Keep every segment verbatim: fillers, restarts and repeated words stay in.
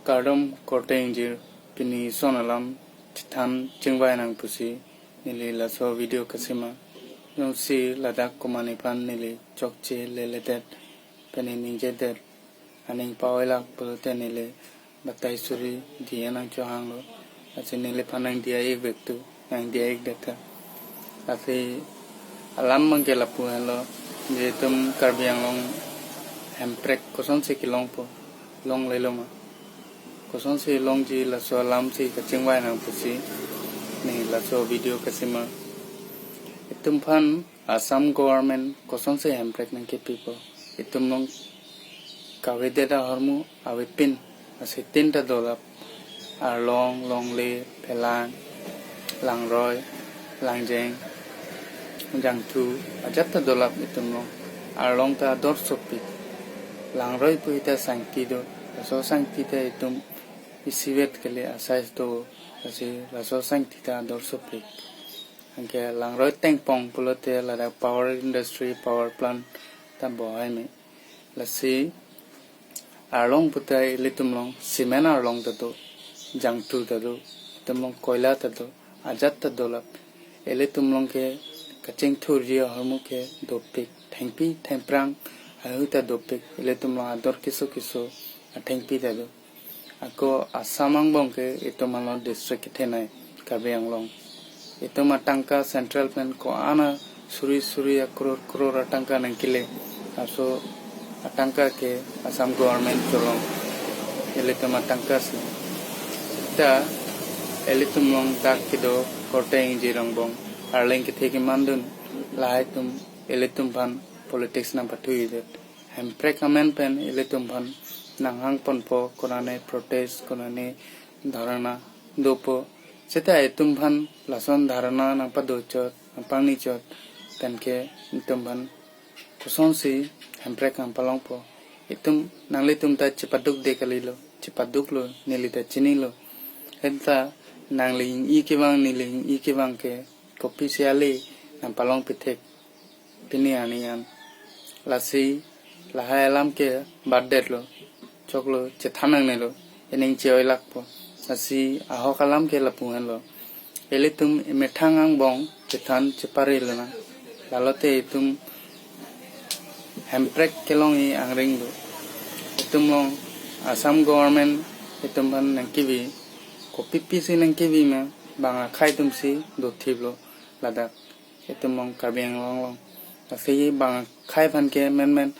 Kardom korte ingjir, pini ison alam chethan chingvai nang pusi neli laso video kasima. Jongsi ladak komat aphan neli chokche leledet, pini ningjedet, aning paoilak pulote neli batai suri diya nangchohanglo. Lasi neliphan nangdiya ik vek tu, nangdiya ik det ta. Lasi alam abangke lapu henlo, je itum Karbi Anglong hemprek kosonsi kelongpo, longlelo ma, kosonsi longji, laso alamsi kachingvai nang pusi neli laso video kasima. Itum aphan Assam government kosonsi hemprek nangkepipo? Itum along kavedet ahormu avepin asi tinta dolap: Arlong, Longle, Phelang, Langroi, Langjeng, Jangthu, ajat ta dolap itum along. Arlong ta ador sopik. Langroi pu ta sangti do. Laso sangti ta itum isivet kali, a-size do. Lasi laso sangti ta ador sopik. Anke Langroi tengpong pulote ladak power industry, power plant ta bohai me. Lasi Arlong pu ta ilitum along cement arlong ta do, Jangthu ta do, itum along koila ta do, ajat ta dolap. Ilitum along ke kachingthurji ahormu ke dopik, thengpi thengphrang ahu ta dopik, ilitum along ador keso keso athengpi ta do. Ako Assam angbong ke itum along district kethenei, Karbi Anglong. Itum atangka central pen ko-an a suri suri a crore crore atangka nangkele. Laso atangka ke Assam government cholong. Ilitum atangka si. Ta ilitum along dak kedo korte ingjir angbong, arleng kethe kemandun, lahai atum ilitum aphan politics nangpathuidet. Hemprek amen pen ilitum aphan nanghangponpo, konane protest, konane dharna dopo. Seta itum aphan lason dharna nangpadochot, nangpangnichot, penke itum aphan kosonsi hemprek nangpalongpo? Itum, nanglitum ta chepaduk de kalilo, chepaduklo, neli ta chinilo. Enta nangli ing-i kevang, neli ing-i kevang ke kopisi ale nangpalong pithek pini arni an. Lasi lahai alam ke batdetlo, choklo, chethan nangnelo, ining che-oilakpo. Lasi ahok alam ke lapu henlo. Ilitum emethang angbong chethan cheparelo na. Lalote itum hemprek kelongji angring do. Itum along Assam government itum aphan nangkevi, kopipisi nangkevi ma, bang akhei atumsi dothiplo ladak itum along Karbi Anglong along. Lasi bang akhei aphan ke menmen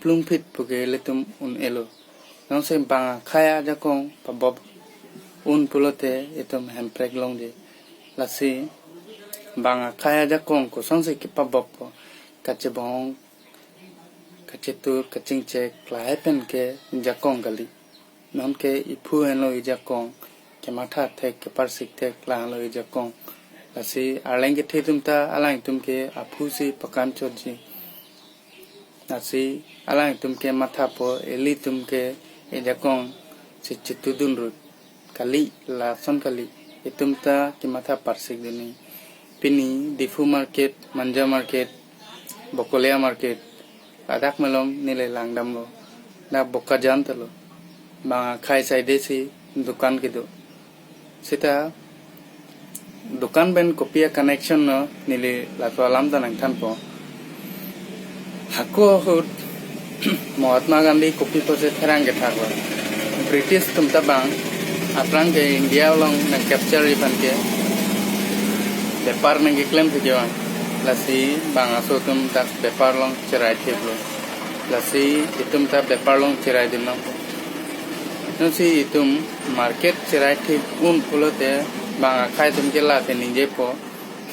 plungphit puke ilitum un-elo. Jongsi bang akhei ajakong pabop un pulote itum hemprek longji. Lasi bang akhei ajakong kosonsi kepaboppo? Kachebong, kachetur, kachingchek, lahai pen ke jakong kali. Non ke iphu henlo ijakong, kematha thek, keparsik thek, lahenlo ijakong. Lasi arleng kethe atum ta alangtum ke aphusi pakan chotji. Lasi alangtum ke mathapo, ilitum ke ijakong si chetudun rut. Kali, lason kali, itum ta kematha parsik duni. Pini Diphu market, Manja market, Bokolia market, ladak malom neli langdamlo. Dak Bokajan talo. Bang akhei side si dukan kedo. Seta dukan pen kopi a-connection lo, neli laso alam ta nangthanpo. Hako ahut Mahatma Gandhi kopi pusi therang kethaklo? British atum ta bang aphrang ke India along nang capture ji aphan ke bepar nangkeklem thekji vang. Lasi bang aso atum dak bepar along cherai thiplo. Lasi itum ta bepar along cherai dun nangpo. Jongsi itum market cherai thip un pulote bang akhei atum ke lasi ningjepo,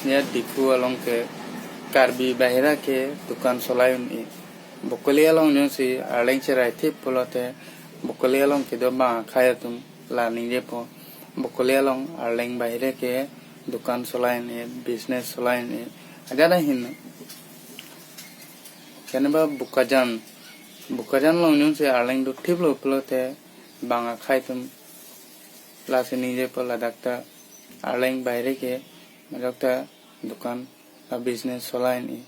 ya Diphu along ke Karbi bahira ke dukan solai un-e. Bokolia along jongsi arleng cherai thip pulote Bokolia along kedo bang akhei atum la ningjepo, Bokolia along arleng bahira ke dukan solai un-e, business solai un-e. Ajat ahin. Keneba Bokajan. Bokajan along jongsi arleng dothiplo pulote bang akhei atum lasi ningjepo ladak ta arleng bahira ke majok ta dukan a-business solai un-e.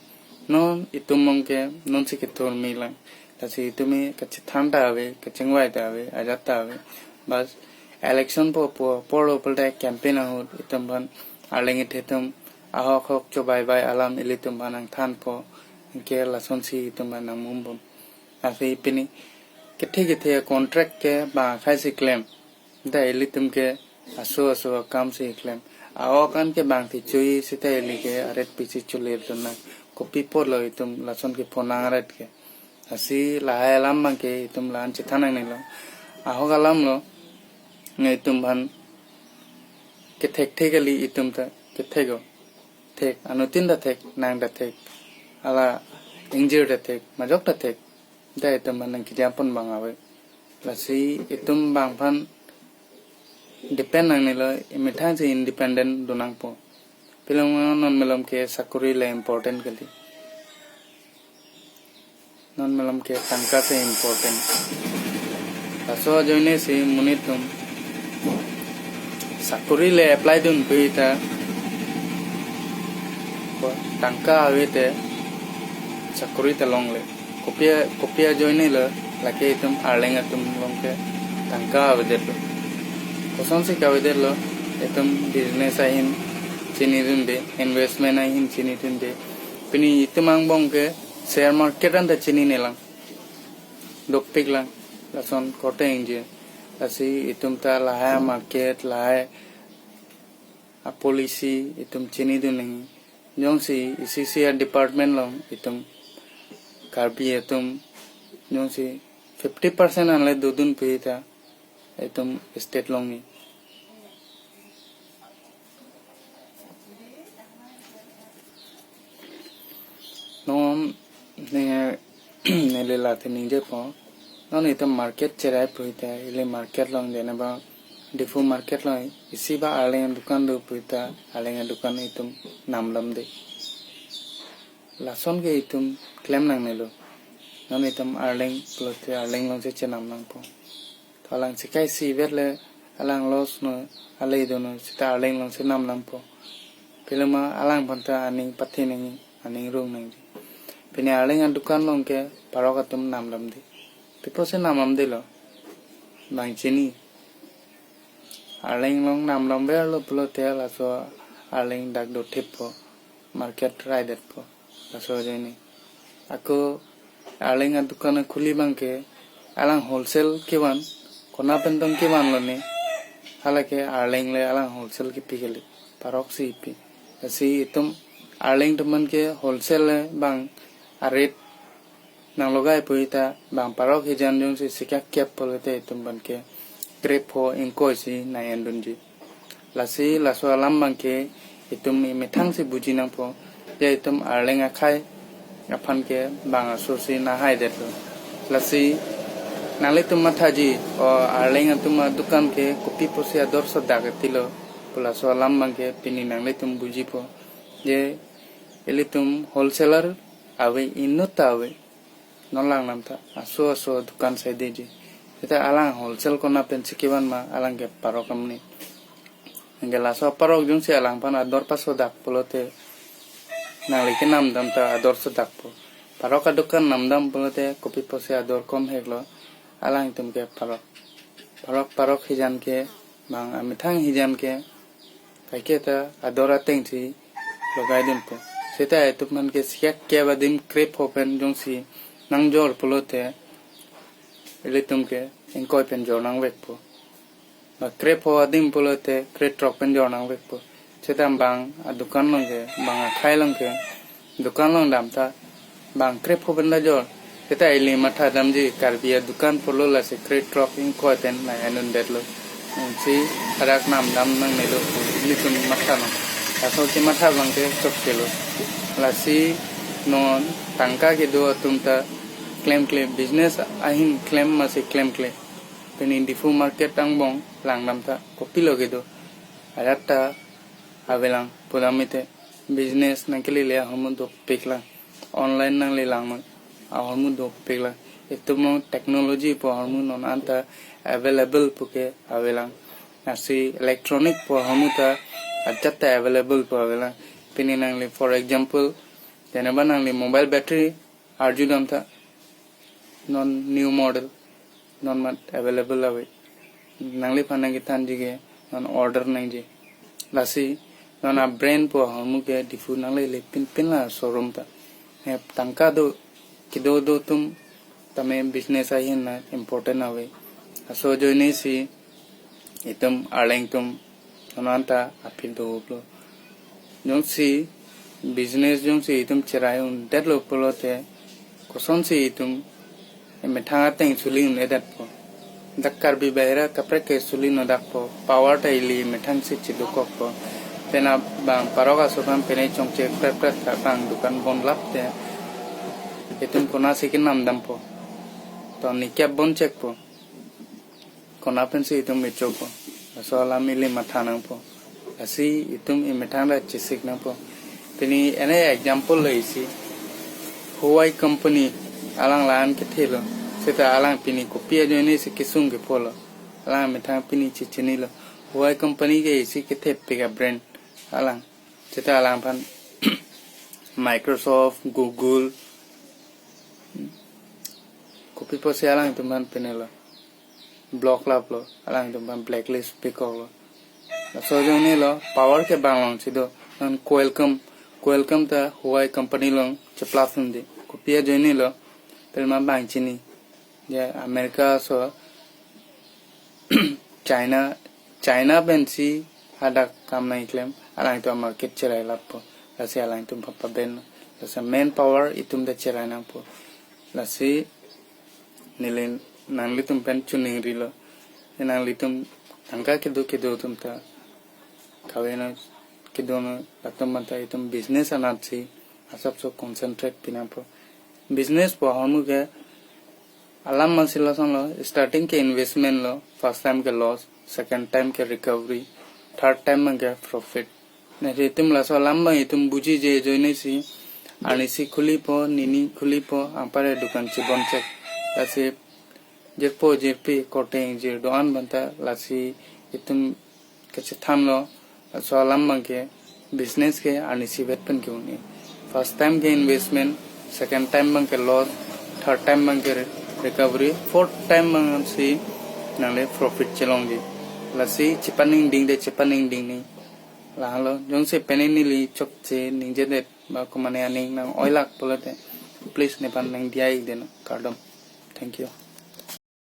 Non itum along ke nonsi kethur melang. Lasi itum ke kachethan ta ave, kachingvai ta ave, ajat ta ave. Bas election po po apor lo pulote campaign ahut itum aphan arleng kethe atum ahok hok chobei bai alam ilitum aphan nangthanpo, anke lasonsi itum aphan nangmumbom. Lasi pini kethe kethe contract ke bang akhai si klem. Da ilitum ke aso aso akam si klem. A-ok an ke bang ti chui sita ili ke aret pisi chule dun nang. Kopi apot lo itum lason ke phonang aret ke. Lasi lahai alam abang ke itum la-an chethan nangnelo. Ahok alam lo, nge itum aphan kethek thek kali itum ta kethek-o. Thek, anuttin ta thek, nang ta thek. Hala ingjir ta thek, majok ta thek. Da itum aphan nangkejapon abang ave. Lasi itum bang aphan depend nangnelo, imethang si independent dun nangpo. Pilo ma non malom ke sakori le important kali. Non malom ke tangka si important. Laso ajoine si monit atum sakori le apply dun pu ta, tangka ave te sakori ta longle. Kopi a, kopi ajoine lo, lake itum arleng atum along ke tangka avedetlo. Kosonsi kavedetlo, itum business ahin chinidunde, investment ahin chinidunde. Pini itum angbong ke share market anta chininelang. Dopik lang, lason korte ingjir. Lasi itum ta lahai market, lahai a-policy itum chinidun nangji. Jongsi isi isi a-department along itum Karbi atum jongsi fifty percent anle dodun pu ta itum state along ni. Non ne neli la te ningjepo. Non itum market cherai pu ta, ili market along dene ba Diphu market along isi ba arleng adukan do pu ta, arleng adukan itum namdamde. Lason ke itum klem nangnelo. Non itum arleng pulote arleng along si chenam nangpo. To alang sikai si vet le alang loss no, ale do no, sita arleng along si namdampo. Pilo ma alang aphan ta aning pathe nangji, aning rung nangji. Pini arleng adukan along ke parok atum namdamde. Pi apot si namdamdelo? Bang chini. Arleng along namdamverlo pulote laso arleng dak dothippo, market raidetpo. Laso ajoine. Ako arleng adukan khuli abang ke alang wholesale kevan, kona pen tong kevan lone. Halake arleng le alang wholesale kepi kali, parok si pi. Lasi itum arleng atum aphan ke wholesale le bang a-rate nanglogai pu ta bang parok hijan jongsi sikak kep pulote itum aphan ke krepho ingkoi si nang-endunji. Lasi laso alam abang ke itum imethang si buji nangpo. Ya itum arleng akhai aphan ke bang aso si nanghaidetlo. Lasi nanglitum mathaji, o arleng atum adukan ke kopi apot si ador sodak etilo pu laso alam abang ke pini nanglitum bujipo. Je ilitum wholesaler ave, inut ta ave. Non lang nam ta aso aso dukan saideji. Sita alang wholesale kona pen si kevan ma alang ke parok amni. Anke laso parok jongsi alang aphan ador pasodak pulote nangli kenamdam ta ador sodakpo. Parok adukan namdam pulote kopi apot si ador komheklo, alang atum ke parok. Parok parok hijan ke, bang amethang hijan ke, kaike ta ador ateng si logaidunpo. Sita itum aphan ke sikak kep adim krepho pen jongsi nangjor pulote ilitum ke ingkoi pen jor nangvekpo. Ba krepho adim pulote krethrok pen jor nangvekpo. Sita bang adukan along ke, bang akhai along ke, dukan along dam ta bang krepho pen ta jor. Sita ili mathadamji, Karbi adukan pulo lasi krethrok ingkoi pen nang-endundetlo. Ansi arak namdam nangnelo, ilitum matha nang. Laso kematha abang ke chokchelo. Lasi non tangka kedo atum ta klemkle, business ahin klem masi klemkle. Pini Diphu market angbong langdam ta kopilo kedo. Ajat ta avelang, pudamite business nangkelele ahormu dopiklang. Online nanglelangnon, ahormu dopiklang. Itum along technology pu ahormu non anta available puke avelang. Lasi electronic pu ahormu ta ajat ta available pu avelang. Pini nangli, for example, jeneba nangli mobile battery arjudam ta, non new model, non mat available ave. Nangliphan nangkethanji ke non order nangji. Lasi non a brand pu ahormu ke Diphu nanglele pinpin la showroom ta. Ne tangka do, kedo do atum tame business ahin na important ave. Laso ajoine si itum arleng atum non anta aphi dolo. Jongsi business jongsi itum cherai un-edetlo pulote, kosonsi itum emethang ateng suli un-edetpo? Dak Karbi bahira kaprek ke suli un-edetpo, power ta ili emethang si chedokokpo. Pen abang parok aso aphan pine chongche prek prek ta bang dukan bon lapte, itum konatsi kenam dampo? To nikep bon chekpo. Konat pensi itum mechokpo? Laso alam ili matha nangpo. Lasi itum emethang ta chesik nangpo. Pini ene example lo isi, Huawei company, alang la-an kethelo. Seta alang pini kopi ajoine si kesung kepolo? Alang emethang pini chechinilo. Huawei company ke isi kethepik a brand alang. Seta alangphan Microsoft, Google, kopi pusi alangtum aphan pinelo, block laplo, alangtum aphan blacklist pikoklo. Laso ajoinelo, power ke bang alongsi do. Non Qualcomm, Qualcomm ta Huawei company along cheplas un-e. Kopi ajoinelo, pirma bang chini. Ya, America aso, China, China pensi hadak kam nangkeklem, alangtum market cherai lappo. Lasi alangtum aphan paben. Lasi main power itum ta cherai nangpo. Lasi neli nanglitum pen choningrilo. Nanglitum tangka kedo kedo atum ta, kave no kedo no, latum aphan ta itum business anatsi asapso concentrate pi nangpo. Business pu ahormu ke alam masi lason lo, starting ke investment lo, first time ke loss, second time ke recovery, third time abang ke profit. Neli itum laso alam abang itum bujije ajoine si, arnisi khulipo, nini khulipo, anpar adukan chebon chek. Lasi jirpo jirpi, korte ingjir do-an aphan ta, lasi itum kachethanlo, laso alam abang ke business ke arnisi vet pen ke un-e. First time ke investment, second time abang ke loss, third time abang ke re-, recovery, fourth time abang si nangle profit chelongji. Lasi chepaningding de chepaningding ni. Lahelo, jongsi pine neli chokche ningjedet ba komane aning nang-oilak pulote, please nephan nangdiya-ik deno, kardom. Thank you.